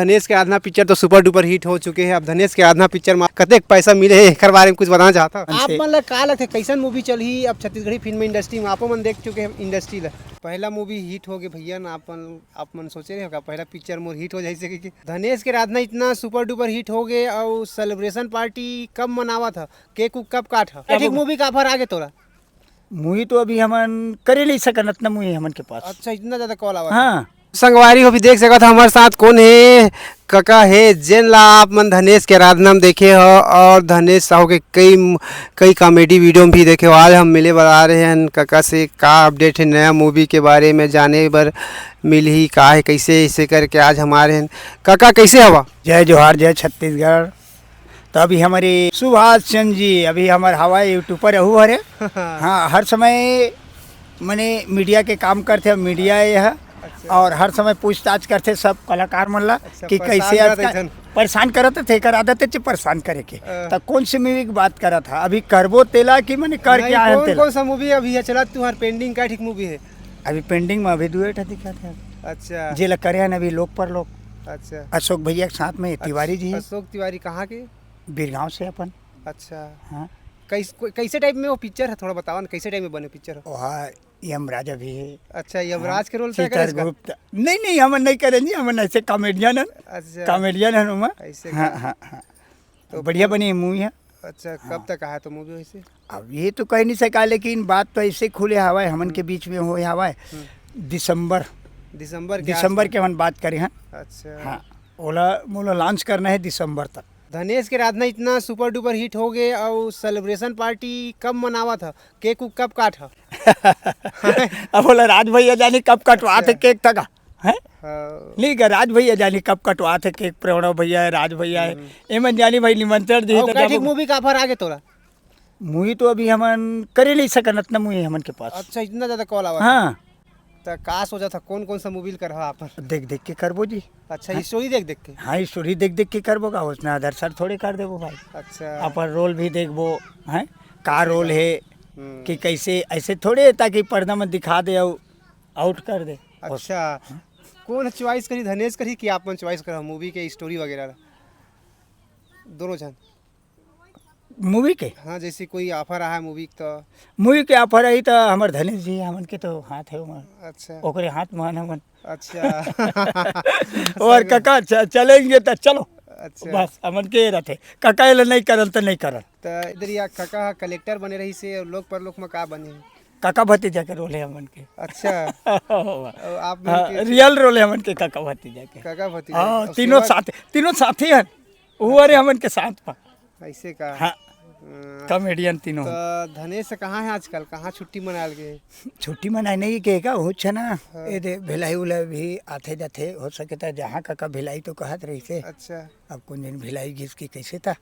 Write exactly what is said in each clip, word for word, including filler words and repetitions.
धनेश के आराधना पिक्चर तो super duper hit हो चुके हे। अब धनेश के आराधना पिक्चर में कतेक पैसा मिले हे, एकर बारे में कुछ बताना चाहत हव? आप मन ला का लगथे, कइसन मूवी चलही अब छत्तीसगढ़ी फिल्म इंडस्ट्री में? आपो मन देख चुके हे इंडस्ट्री ला। पहला मूवी हिट हो गे भैया ना, आप मन, आप मन सोचे रहे हो का पहला पिक्चर मोर हिट हो जाही से? कि धनेश के आराधना इतना सुपर डुपर हिट हो गे, अउ सेलिब्रेशन पार्टी कब मनावत ह, केक उक कब काट ह? ठीक, मूवी का ऑफर आगे तोला? मूवी तो अभी हमन करे नहीं सकन, अतना मूवी हमन के पास। अच्छा, इतना ज्यादा कॉल आवा। हाँ। संगवारी हो, अभी देख सकत ह, हमारे साथ कौन है, कका है, जेन ला आप मन धनेश के आराधना में देखे हो, और धनेश साहू के कई, कई कॉमेडी वीडियो में भी देखे हो। आज हम मिले बर आ रहे हैं कका से, का अपडेट है नया मूवी के बारे में जाने बर मिलही, का है, कैसे, ऐसे करके आज हम आ रहे हैं। कका, कैसे हवा? जय जोहार, जय छत्तीसगढ़। तो अभी हमारे सुभाष चंद जी, अभी हमारे हवा यूट्यूबर रहू हरे। हाँ, हर समय मने मीडिया के काम करथे, मीडिया ये है। अच्छा। और हर समय पूछताछ करथे सब कलाकार मन ला। अच्छा, कि परेशान कैसे करत आज का अइसन। परेशान करत थे, एकर आदत है परेशान करे के। अ। त कौन से मूवी की बात करत है? अभी करबो तेला कि मने करके नहीं, आए कौन, तेला? कौन सा मूवी अभी है चला तुम्हार पेंडिंग, का ठीक मूवी है? अभी पेंडिंग में अभी दुए ठा दिखा थे। अच्छा। जे ला करे हैं अभी लोक परलोक। अच्छा। अशोक भैया के साथ में तिवारी जी। अशोक तिवारी कहाँ के? बीरगांव से अपन। अच्छा। हाँ। कैस-, को-, कैसे टाइप में वो पिक्चर है, थोड़ा बताओ ना, कैसे टाइप में बने पिक्चर है? वहाँ यमराज अभी है। अच्छा, यमराज हाँ, के रोल तय करे इसका? चित्रगुप्त। नहीं, नहीं, हमन नहीं करें जी, हमन ऐसे कॉमेडियन हन। अच्छा। कॉमेडियन हन ओमा। ऐसे हाँ, का? हाँ, हाँ। तो बढ़िया फिर बनी मूवी है। अच्छा, कब हाँ। तक आहा तो मूवी वैसे? अब ये तो कह नहीं सका, लेकिन बात तो ऐसे खुले हवा है, हमन के हम्म। बीच में हो हवा है। हम्म। दिसंबर, दिसंबर के दिसंबर आसपास। के हमन बात करे हैं। अच्छा। हाँ, ओला, मोला लॉन्च करना है दिसंबर तक। धनेश के आराधना इतना सुपर डुपर हिट हो गे, अउ सेलिब्रेशन पार्टी कब मनावत ह? केक उक कब काट ह? अब बोला राज भैया जानी कब कटवात हे अच्छा। केक तक, हैं? हाँ। नहीं गा, राज भैया जानी कब कटवात हे केक, प्रणव भैया है, राज भैया है, हम्म। एमन जानी भाई निमंत्रण दी अउ तो का ठीक जाबो। मूवी का ऑफर आगे तोला? मूवी तो अभी हमन करे नहीं सकन, अतना मूवी हमन के पास। अच्छा, इतना ज्यादा कॉल आवा था। हाँ। त का सोचा था, कौन कौन सा मूवी करहा अपन? देख देख के करबो जी। अच्छा, हाँ। स्टोरी देख देख के? हाँ, स्टोरी देख देख के करबो का, उसने अदर सर थोड़े कर देबो भाई। अच्छा। अपन रोल भी देखबो, हैं? का अच्छा। रोल है हम्म। कि कैसे, ऐसे थोड़े ताकि पर्दा में दिखा दे और आउट कर दे। अच्छा। हाँ। कौन चॉइस करी, धनेश करी कि आप मन चॉइस करा मूवी के स्टोरी वगैरह ला? दोनों झन। मूवी के? हाँ, जैसे कोई ऑफर आहा है मूवी का तो। मूवी के ऑफर आई तो हमर धनेश जी, हमन के तो हाथ है ओमा। अच्छा। ओकरे हाथ में हन हमन। अच्छा। और सही में। काका च-, चलेंगे तो चलो। अच्छा। बस हमन के रहते। काका एला नहीं करन तो नहीं करन। तो इधर या काका कलेक्टर बने रही से और लोक परलोक में का बने? काका भतीजा के रोल है हमन के। अच्छा। और आप मन हाँ, के रियल रोल है हमन के काका भतीजा के। काका भतीजा। हाँ, और तीनों सेवा साथ, तीनों साथी हैं। वो अरे हमन के साथ पा। ऐसे का? हाँ। हाँ। कॉमेडियन तीनों। तो धनेश कहाँ है आजकल? कहाँ छुट्टी मनाल गए? छुट्टी मनाए नहीं के का, हो छे ना। हाँ। ये दे, भिलाई उलाई भी आथे जाथे, हो सके त जहाँ का, का भिलाई तो कहत रही से। अच्छा। अब कौन दिन भिलाई गिस की कैसे था?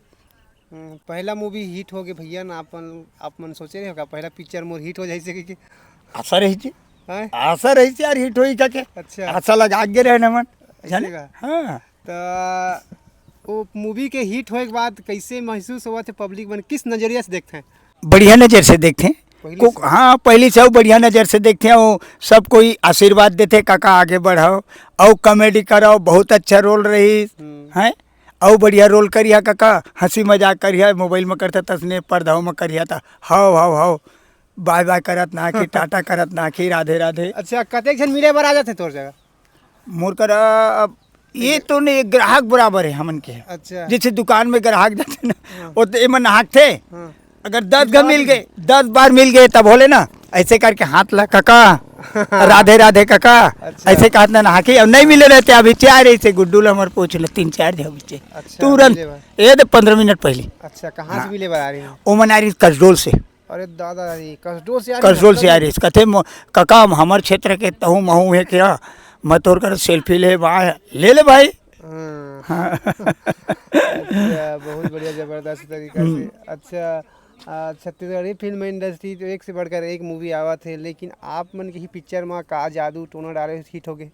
हम्म, पहला मूवी हिट हो गए भैया ना, अपन, आप मन सोचे रहे हो का? पहला पिक्चर मोर हिट हो जाए से कि, कि? आशा रही थी। हैं? आशा रही थी यार, हिट होई का के? अच्छा। आशा लगा के रहे ना मन। ऐसे जाने? का? हाँ। त वो मूवी के हिट होए के बाद कैसे महसूस होवत हे, पब्लिक मन किस नजरिया से देखथे? बढ़िया नजर से देखथे। पहली को-, से? हाँ, पहली से अउ बढ़िया नजर से देखथे, वो सब कोई आशीर्वाद देथे, "काका आगे बढ़ाओ, अउ कॉमेडी कराओ, बहुत अच्छा रोल रही हम्म। है, अउ बढ़िया रोल करिया काका, हंसी मजाक करिया, मोबाइल में करथे तसने पर्दाओं में करिया था, हाव, हाव, हाव, बाय बाय करत ना कि टाटा करत ना कि राधे राधे।" अच्छा, कतेक झन मिले बर आ जाथे तोर जगह? मोर करा अब ये तो नहीं, ग्राहक बराबर है हमन के। अच्छा। जैसे दुकान में ग्राहक जाथे ना, हाँ। वो तो एमन नहाकथे। हाँ। अगर दस घ मिल गए, दस बार मिल गए तब होले ना, ऐसे करके हाथ ला, "काका, राधे राधे काका।" अच्छा। ऐसे कहत ना नहाके, अब नहीं मिले रहते, अभी चार ऐसे गुड्डू ला हमर पूछ ले, तीन चार जगह पीछे। अच्छा, तुरंत, मिले बा। ये दे पंद्रह मिनट पहले। अच्छा, कहाँ से हाँ। मिले बर आ रहे हैं? ओमन आ रही कसडोल से। अरे दादा रे, कसडोल से आ रही कसडोल से आ रही, कथे, "मो-, काका, हम हमर क्षेत्र के तहु महू है क्या? मैं तोर कर सेल्फी ले बा, ले ले भाई।" हाँ। हाँ। अच्छा, बहुत बढ़िया, जबरदस्त तरीका से। हम्म। अच्छा, आ, छत्तीसगढ़ी फिल्म इंडस्ट्री तो एक से बढ़कर एक मूवी आवत है, लेकिन आप मन के ही पिक्चर में का जादू टोना डाले हिट हो गए?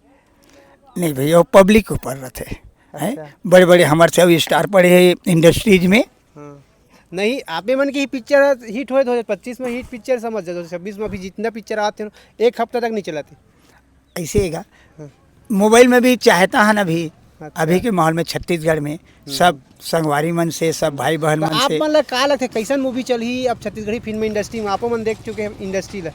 नहीं भैया, वो पब्लिक ऊपर रहते हैं। अच्छा। बड़े बड़े हमारे सब स्टार पड़े हैं इंडस्ट्रीज में। हाँ। नहीं, आप मन के ही पिक्चर हिट होए, दो हज़ार पच्चीस में हिट पिक्चर समझ जाओ, छब्बीस में अभी जितना पिक्चर आते हैं, एक हफ्ता तक नहीं चलाते। ऐसे ही का? हाँ। मोबाइल में भी चाहता है ना भी, अच्छा। अभी के माहौल में छत्तीसगढ़ में सब संगवारी मन से, सब भाई बहन तो मन आप से। मन ला का लगथे, कैसन मूवी चलही अब छत्तीसगढ़ी फिल्म इंडस्ट्री में? आपो मन देख चुके हैं इंडस्ट्री ला।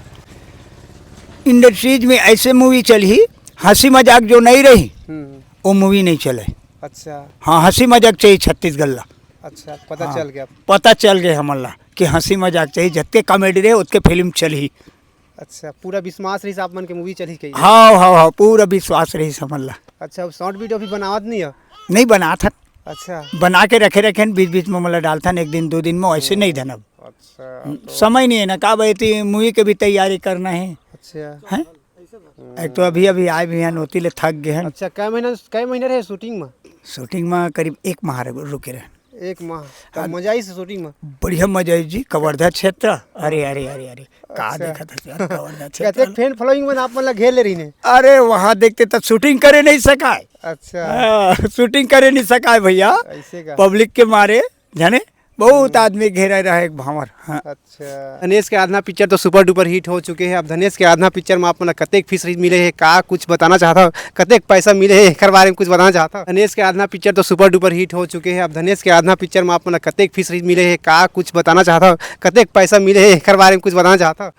इंडस्ट्रीज में ऐसे मूवी चलही, हंसी मजाक जो नहीं रही, हम्म। वो मूवी नहीं चले। अच्छा। हाँ, हंसी मजाक चाहिए छत्तीसगढ़ ला। अच्छा, पता हाँ, चल गया। पता चल गया हमन ला कि हंसी मजाक चाहिए, जतके कॉमेडी रहे, उतके फिल्म चलही। अच्छा, पूरा विश्वास रहिस आप मन के मूवी चलही कहिके? हाँ, हाँ, हाँ, पूरा विश्वास रहिस हमन ला। अच्छा, अब शॉर्ट वीडियो भी बनावत नहीं हो? नहीं बनात हन। अच्छा। बना के रखे रखे हन, बीच बीच में मोला डालथन, एक दिन, दो दिन में, ऐसे नहीं धनब। अच्छा, तो समय नहीं है ना, का भाई, ती मूवी के भी तैयारी करना है। अच्छा। हैं? एक तो अभी, अभी आए भी हैं, ओती ले थक गए हैं। अच्छा, कै महीना, कै महीना रहे शूटिंग में? शूटिंग में करीब एक माह रहे, रुके रहे। एक माह? तो हाँ। मजा आई से शूटिंग में? बढ़िया मजा आई जी, कवर्धा क्षेत्र। अरे, अरे, अरे, अरे, का अच्छा। देखत हस यार, कवर्धा क्षेत्र। कतेक फैन फॉलोइंग मन आप मन ला घेर ले रहिन हे? अरे, वहाँ देखते तो शूटिंग करे नहीं सकाय। अच्छा। हाँ, शूटिंग करे नहीं सकाय भैया। ऐसे का? पब्लिक के मारे, जाने, बहुत हम्म। आदमी घेरे रहे एक भांवर। हाँ। अच्छा। धनेश के आधना पिक्चर तो सुपर डुपर हिट हो चुके हैं। अब धनेश के आधना पिक्चर में आप मन ला कतेक फीस मिले हे, का कुछ बताना चाहत हव? कतेक पैसा मिले हे, एकर बारे में कुछ बताना चाहत हव? धनेश के आधना पिक्चर तो सुपर डुपर हिट हो चुके हैं। अब धनेश के आधना पिक्चर में आप मन ला कतेक फीस मिले हे, का कुछ बताना चाहत हव? कतेक पैसा मिले हे, एकर बारे में कुछ बताना चाहत हव?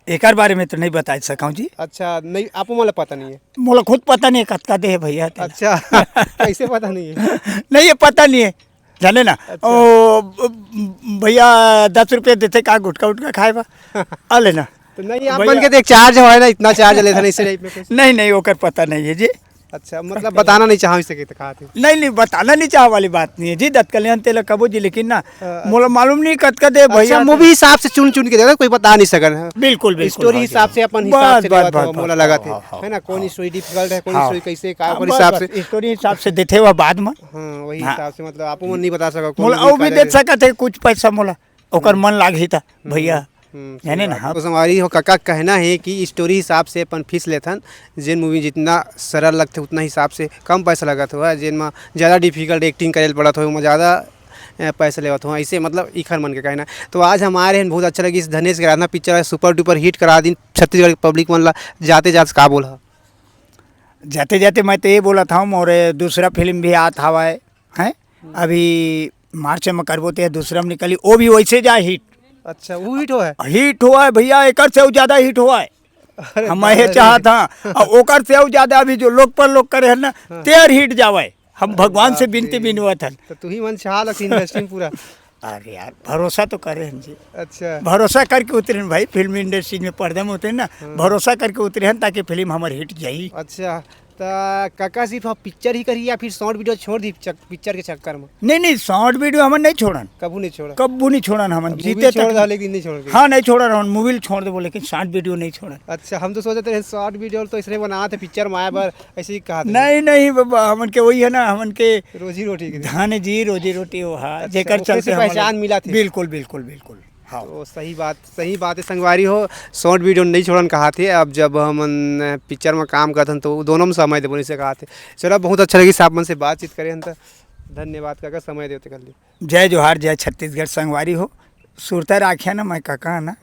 एकर बारे में तो नहीं बता सकूं जी। अच्छा, नहीं, आपो मन ला पता नहीं है? मोला खुद पता नहीं है कतका दे हे भैया तेला। अच्छा, कैसे पता नहीं है? नहीं, ये पता नहीं है, जाने ना। अच्छा। ओ, ब-, भैया दस रुपये देते का गुटखा उटखा खाए बा? आ लेना। तो नहीं, आप भैया। मन के तो एक चार्ज होय ना, इतना चार्ज लेते ना, इसी टाइप में कुछ। नहीं, नहीं, ओकर पता नहीं है जी। अच्छा, मतलब पता बताना नहीं चाहो इसे कि तो खाते। नहीं, नहीं, बताना नहीं चाहो वाली बात नहीं है जी, दत्त कल्याण तेला कबो जी, लेकिन ना, हाँ। मोला मालूम नहीं कतका दे भैया अच्छा, ते। मूवी हिसाब से चुन चुन के देता, कोई बता नहीं सकन है। बिल्कुल, बिल्कुल, स्टोरी हाँ जी। हिसाब से, अपन हिसाब बस, से बस, लेवत बस, हो, बस, मोला हाँ, लगत है, हाँ, हाँ, है ना, कौन हाँ। स्टोरी डिफिकल्ट है, कौन हाँ। स्टोरी कैसे, का, हाँ, ओकर बस, हिसाब बस, से। स्टोरी हिसाब से देथे वह बाद में। हाँ, वही हाँ। हिसाब से, मतलब, आपो मन नहीं बता सको, कौन मोला मूवी वो का भी दे जाएगा। सकत है कुछ पैसा मोला, ओकर हम्म। मन लागही त, हम्म, भैया, हम्म, सही जाने ना, बात। हाँ। तो संगवारी हो, काका कहना है कि स्टोरी हिसाब से अपन फीस लेथन, जेन मूवी जितना सरल लगथे, उतना हिसाब से कम पैसा लगत होवय, जेन म ज़्यादा डिफिकल्ट एक्टिंग करे ल पड़त होवय, ओमा ज़्यादा, अ, पैसा लेवत होवय, ऐसे मतलब इखर मन के कहना। तो आज हम आए रहेन, बहुत अच्छा लगिस, धनेश के आराधना पिक्चर है, सुपर डुपर हिट करा दिन छत्तीसगढ़ के पब्लिक मन ला। जाते जात का बोलहा? जाते जाते मैं तो ये बोलत हूँ, मोर दूसरा फिल्म भी आत हवय, हैं? हम्म। अभी मार्च में करबो ते दूसरा में निकली, वो भी वैसे जाए हिट। अच्छा, वो हिट होवय? हिट होवय भैया, एकर से उ ज्यादा हिट होवय। अरे हम दादा ये रे। चाहत हन, और ओकर से उ ज्यादा अभी जो लोग पर लोग करे हैं ना, हाँ। तेर हिट जावय। हम अरे भगवान से बाप बिनती रे। बिनवत हन। तो तू ही मन चाह लग इंडस्ट्री में पूरा। अरे यार, भरोसा तो करे हैं जी। अच्छा। भरोसा करके उतरे हैं भाई, फिल्म इंडस्ट्री में पर्दा में उतरे ना, हाँ। भरोसा करके उतरे हैं ताकि फिल्म हमर हिट जाई। अच्छा, त काका सिर्फ आप पिक्चर ही करी या फिर शॉर्ट वीडियो छोड़ दी चक-, पिक्चर के चक्कर में? नहीं, नहीं, शॉर्ट वीडियो हमन नहीं छोड़न। कबू नहीं छोड़ा? कबू नहीं छोड़न हमन, अब जीते मूवी छोड़ तक। दो, लेकिन नहीं छोड़ के। हाँ, नहीं छोड़न हमन, मूवी ल छोड़ देबो, लेकिन शॉर्ट वीडियो नहीं छोड़न। अच्छा, हम तो सोचत रहे शॉर्ट वीडियो तो इसने बनात हे पिक्चर में आए बर, ऐसे ही कहा था। नहीं, नहीं बाबा, हमन के वही है ना, हमन के रोजी रोटी के। धन जी, रोजी रोटी वो है, अच्छा, जेकर ओकरे चलते से हमन पहचान लोग मिला थे। बिल्कुल, बिल्कुल, बिल्कुल। हाँ। तो सही बात, सही बात है संगवारी हो, शॉर्ट वीडियो नहीं छोड़न कहा थे। अब जब हमन पिक्चर में काम करथन तो दोनों में समय देबो नहीं से कहा थे। चलो, बहुत अच्छा लगिस आप मन से बातचीत करे हन त धन्यवाद काका, समय देते कर लिए। जय जोहार, जय छत्तीसगढ़ संगवारी हो। सुरता राख्या ना मैं काका ना।